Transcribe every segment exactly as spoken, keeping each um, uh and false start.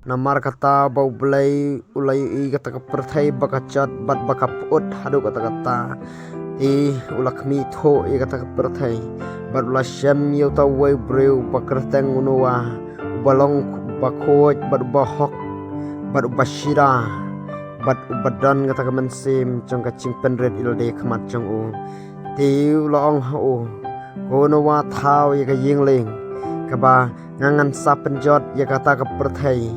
Namar kata ba U Blei u la ïohi kata ka pyrthei ba ka jot bad ba ka pyut haduh katta katta. Te u la khmih thuh ïa kata ka pyrthei bad u la shem ïa uta uwei u briew ba kyrteng u Noah, uba long uba khuid bad uba hok bad uba shida bad uba don kata ka mynsiem jong ka jingpynrit ïalade khmat jong u. Te u la ong ha u, ko Noah, thaw ïa ka ïing lieng kaba nga ngan sa pynjot ïa kata ka pyrthei.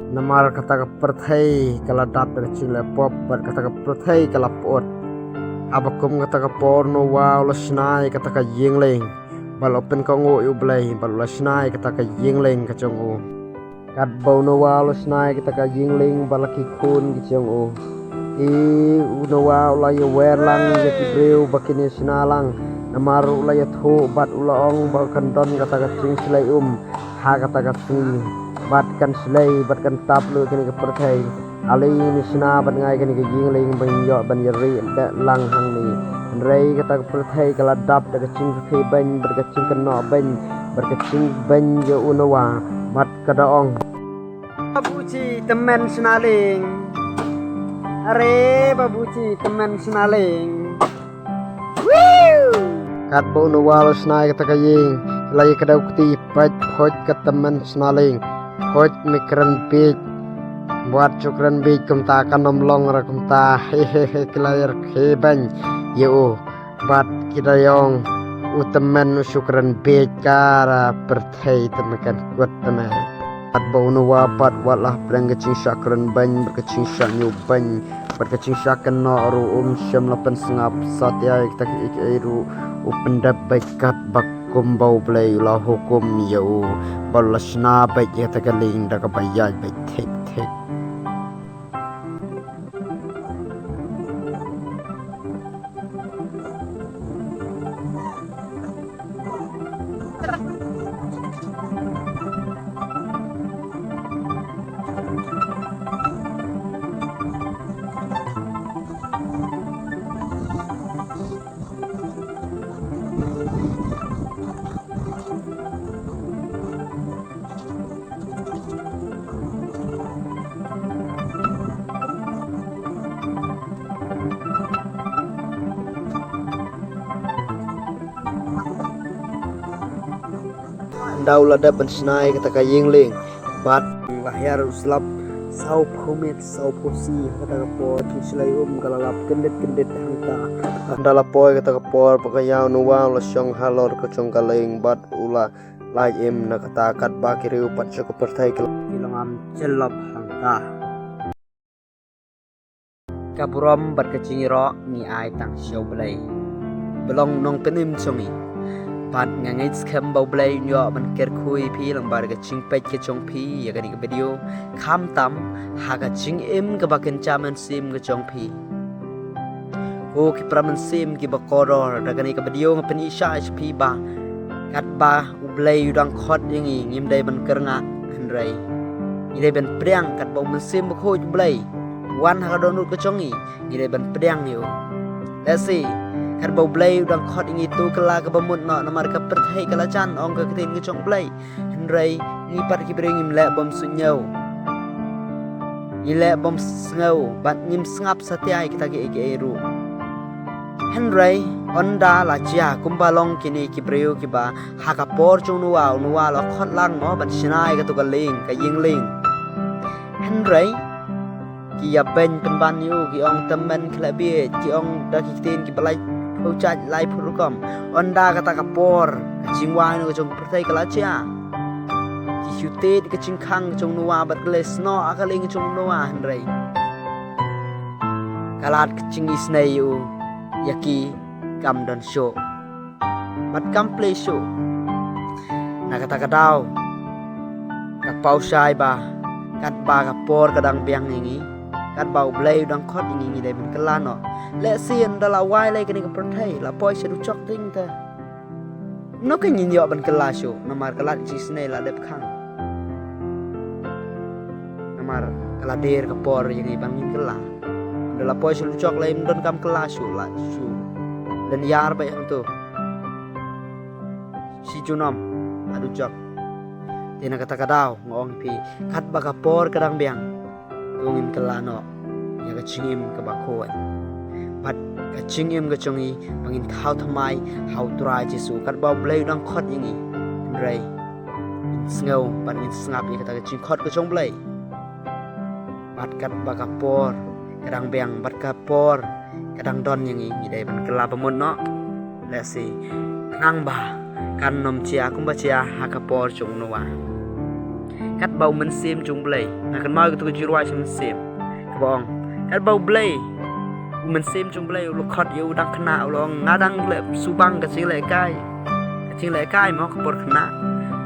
Namar kata ka pyrthei ka la dap da ka jingleh pop bad kata ka pyrthei ka la pyut. Haba kum kata ka por u Noah u la shna ïa kata ka ïing lieng bad u la pynkohnguh ïa U Blei bad u la shna ïa kata ka ïing lieng ka jong u. Katba u Noah u la shna ïa kata ka ïing lieng bad la ki khun ki jong u, te u Noah u la ïawer lang ïa ki briew ba kin ïa shna lang. Namar u la ïathuh bad u la ong ba kan don kata ka jingshlei um ha kata ka sngi, bad kan shlei bad kan tap lut kane ka pyrthei. Ale ngin ïa shna bad nga ïa kane ka ïing lieng ban ïoh ban ïa rieh beit lang hangne. Hynrei kata ka pyrthei ka la dap da ka jingkhie beiñ bad ka jingkynnoh beiñ bad ka jingbeiñ ïa u Noah bad ka da ong, Babuji, tymmen shna lieng. Are, babuji, tymmen shna lieng. Katba u Noah u la shna ïa kata ka ïing, la ïa ka daw kti, peit, phoit ka tymmen shna lieng. Phoit, me kren bieit. Wat shu kren bieit kumta, kan ym long re kumta. He he he, ki la ïa khie beiñ ïa u. Bad ki da ong, u tymmen u shu kren bieit, ka pyrthei te me kan kut te me. Katba u Noah pat u la pdiang ka jingshah kren beiñ bad ka jingshah ñiuh beiñ bad ka jingshah kynnoh ruh, um shym la pynsngap satia ïa kita kiei kiei ruh. U pyndep beit katba kumba U Blei u la hukum ïa u, bad u la shna beit ïa kata ka lieng da kaba ïaid beit thik thik. Ynda u la dep ban shna ïa kata ka ïing lieng bad la hiar u slap sawphew miet sawphew sngi ha kata ka por, ka jingshlei um ka la lap kyndit kyndit hangta. Ynda la poi kata ka por ba ka ïa u Noah u la shong halor ka jong ka lieng bad u la lait im na kata, katba ki riew pat sha ka pyrthei ki la ngam jyllop hangta. Ka burom bad ka jingïaroh ngi ai tang sha U Blei ba long u nongpynim jong ngi. Bad nga ngeit skhem ba U Blei un ïoh ban kyrkhu ïa phi lyngba ka jingpeit ka jong phi ïa kane ka video, khamtam ha ka jingim kaba kynja mynsiem ka jong phi. Ko ki para mynsiem kiba kordor, da kane ka video nga pyni shai sha phi ba katba U Blei u dang khot ïa ngi, ngim dei ban kyrngah, hynrei ngi dei ban pdiang. Katba U Mynsiem Bakhuid U Blei u wan ha ka dohnud ka jong ngi, ngi dei ban pdiang ïa u. Lehse katba U Blei u dang khot ïa ngi, to kylla kaba mut noh, namar ka pyrthei ka la jan, ong ka ktien ka jong U Blei. Hynrei ngi pat ki briew ngim leh bym sngew. Ngi leh bym sngew bad ngim sngap satia ïa kita kiei kiei ruh. Hynrei ynda la jia kumba long kine ki briew kiba ha ka por jong u Noah, u Noah la khot lang mo ban shna ïa kato ka lieng, ka ïing lieng. Hynrei ki ïa beiñ pynban ïa u, ki ong tymmen khlem bieit, ki ong da ki ktien kiba laiphew jait laiphew rukom. Ynda kata ka por, ka jingwai na ka jong ka pyrthei ka la jia. Ki shu tied ka jingkhang ka jong u Noah bad ki leit snoh ha ka lieng ka jong u Noah, hynrei ka lad ka jingisynei ïa u, ïa ki kam don shuh bad kam plie shuh. Na kata ka daw, ka paw shai ba katba ka por ka dang biang ïa ngi, katba U Blei u dang khot ïa ngi, ngi dei ban kylla noh. Lehse ynda la wai lei kane ka pyrthei, la poi sha dujok ding te, mano kein ngin ïoh ban kylla shuh, namar ka lad ka jingisynei la dep khang. Namar ka la der ka por ïa ngi ban ngin kylla. Ynda la poi sha dujok lei ym donkam kylla shuh, la shu lynñiar beit hangto shi junom ha dujok. Te na kata ka daw nga ong ïa phi, katba ka por ka dang biang, to ngin kylla noh ïa ka jingim kaba khuid. Bad ka jingim ka jong ngi ba ngin thaw thymmai ha U Trai Jisu, katba U Blei u dang khot ïa ngi. Hynrei ngin sngew bad ngin sngap ïa kata ka jingkhot ka jong U Blei. Bad katba ka por ka dang biang, bad ka por ka dang don ïa ngi, ngi dei ban kylla ba mut noh. Lehse khnang ba kan nym jia kumba jia ha ka por jong u Noah. Katba U Mynsiem jong U Blei, nga kynmaw ïa kato ka jingrwai sha U Mynsiem kaba ong, katba U Blei, U Mynsiem jong U Blei u la khot ïa u dang khynnah, u la ong, nga dang leh subang ka jinglehkai. Ka jinglehkai mo, ka por khynnah.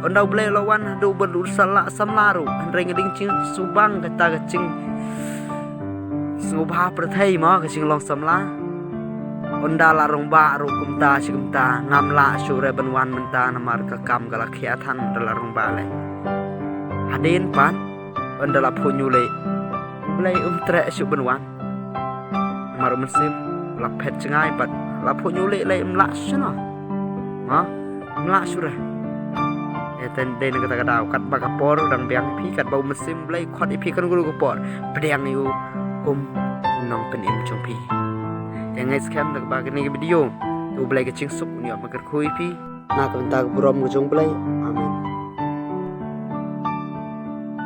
Ynda U Blei u la wan haduh ba u la lah samla ruh, hynrei nga dang jingsubang kata ka jing sngewbha pyrthei mo, ka jinglong samla. Ynda la rangbah ruh kumta shi kumta, ngam lah shuh re ban wan mynta namar ka kam ka la khia than, ynda la rangbah leh. Hadien pat ynda la phuh ñiuh leh, U Blei um treh shuh ban wan. Namar U Mynsiem la phet jngai bad la phuh ñiuh leh, leh um lah shuh noh. Mo, um lah shuh re. Te dei na kata ka daw, katba ka por dang biang ïa phi, katba U Mynsiem U Blei khot ïa phi, kano kano ka por, pdiang ïa u kum u Nongpynim jong phi. Te nga ngeit skhem da kaba kane ka video, to U Blei ka jingsuk un ïoh ban kyrkhu ïa phi. Na ka bynta ka burom ka jong U Blei. Amen.